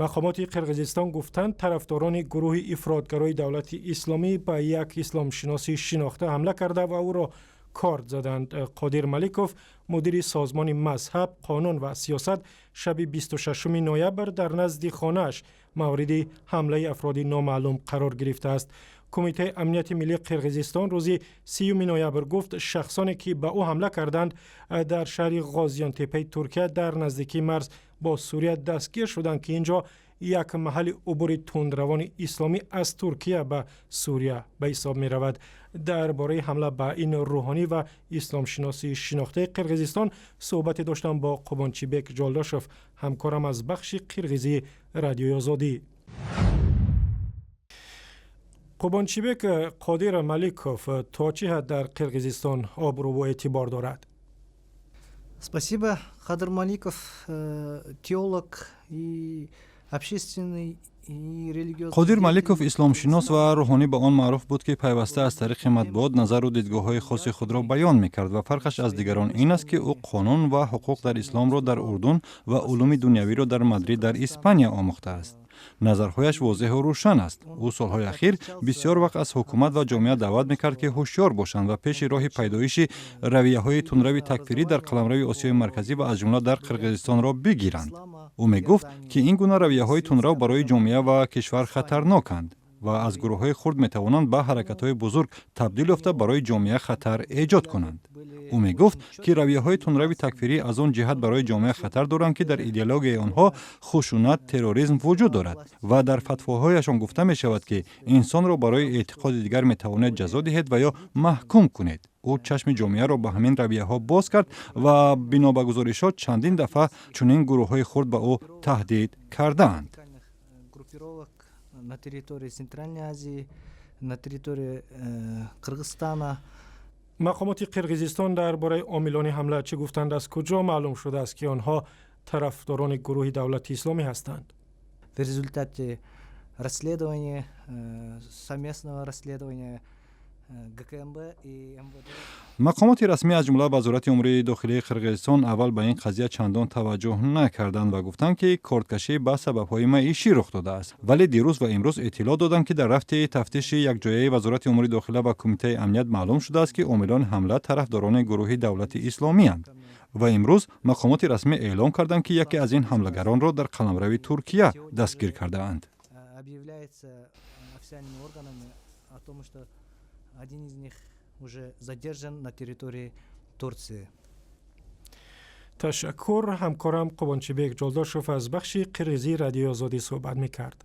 Мақомоти Қирғизистон гуфтанд, тарафдорони гурӯҳи ифротгарои Давлати Исломӣ ба як исломшиноси шинохта ҳамла карда ва ӯро корд заданд. Қодир Маликов, мудири созмони мазҳаб, қонун ва сиёсат, шаби 26 ноябр дар назди хонааш мавриди ҳамлаи афроди номаълум қарор гирифтааст. Кумитаи амнияти миллии Қирғизистон рӯзи 30 ноябр гуфт, шахсоне ки ба ӯ ҳамла карданд, дар шаҳри Ғозиёнтеппаи Туркия дар наздикии марз бо Сурия дастгир шуданд, ки ин ҷо як маҳалли убури тундравони исломӣ аз Туркия ба Сурия ба ҳисоб меравад. Дар бораи ҳамла ба ин рӯҳонӣ ва исломшиноси шинохтаи Қирғизистон суҳбате доштам бо Қубончибек Ҷолдошев, ҳамкорам аз бахши қирғизии Радиои Озодӣ. Қубончибек, Қодир Маликов то чӣ ҳад дар Қирғизистон обрӯву эътибор дорад? Спасибо. Кадыр Маликов теолог и общественный и религиозный. Қодир Маликов исломшинос ва рӯҳонӣ ба он маъруф буд, ки пайваста аз тариқи матбуот назару дидгоҳҳои хоси худро баён мекард ва фарқаш аз дигарон ин аст, ки ӯ қонун ва ҳуқуқ дар исломро дар Урдун ва улуми дунявиро дар Мадрид дар Испания омӯхтааст. Назарҳояш возеҳу рӯшан аст. Ӯ солҳои ахир бисёр вақт аз ҳукумат ва ҷомеа даъват мекард, ки ҳушёр бошанд ва пеши роҳи пайдоиши равияҳои тундрави такфирӣ дар қаламрави Осиёи Марказӣ ва аз ҷумла дар Қирғизистонро бигиранд. Ӯ мегуфт, ки ин гуна равияҳои тундрав барои ҷомеа ва кишвар хатарноканд ва аз гурӯҳҳои хурд метавонанд ба ҳаракатҳои бузург табдил ёфта, барои ҷомеа хатар эҷод кунанд. Ӯ мегуфт, ки равияҳои тундрави такфирӣ аз он ҷиҳат барои ҷомеа хатар доранд, ки дар идеологияи онҳо хушунат, терроризм вуҷуд дорад ва дар фатвоҳояшон гуфта мешавад, ки инсонро барои эътиқоди дигар метавонед ҷазо диҳед ва ё маҳкум кунед. Ӯ чашми ҷомеаро ба ҳамин равияҳо боз кард ва бино ба гузоришот, чандин дафъа чунин гурӯҳҳои хурд ба ӯ таҳдид кардаанд. На территории Центральной Азии, на территории Кыргызстана. Мақомоти Қирғизистон дар бораи омилони ҳамла чӣ гуфтанд? Аз куҷо маълум шудааст, ки онҳо тарафдорони гурӯҳи Давлати Исломӣ ҳастанд? В результате расследования, совместного расследования ГКНБ и МВД. Мақомоти расмӣ, аз ҷумла Вазорати умури дохилии Қирғизистон, аввал ба ин қазия чандон таваҷҷӯҳ накарданд ва гуфтанд, ки кордкашӣ ба сабабҳои маишӣ рух додааст, вале дирӯз ва имрӯз иттилоъ доданд, ки дар рафти тафтиши якҷояи Вазорати умури дохила ва Кумитаи амният маълум шудааст, ки омилони ҳамла тарафдорони гурӯҳи Давлати Исломиянд. Ва имрӯз мақомоти расмӣ эълон карданд, ки яке аз ин ҳамлагаронро дар қаламрави Туркия дастгир кардаанд. Объявляется официальными органами о том, что один из них уже задержан на территории Турции. Ташаккур. Ҳамкорам Қубончибек Ҷолдошев аз бахши қирғизии Радиои Озодӣ суҳбат мекард.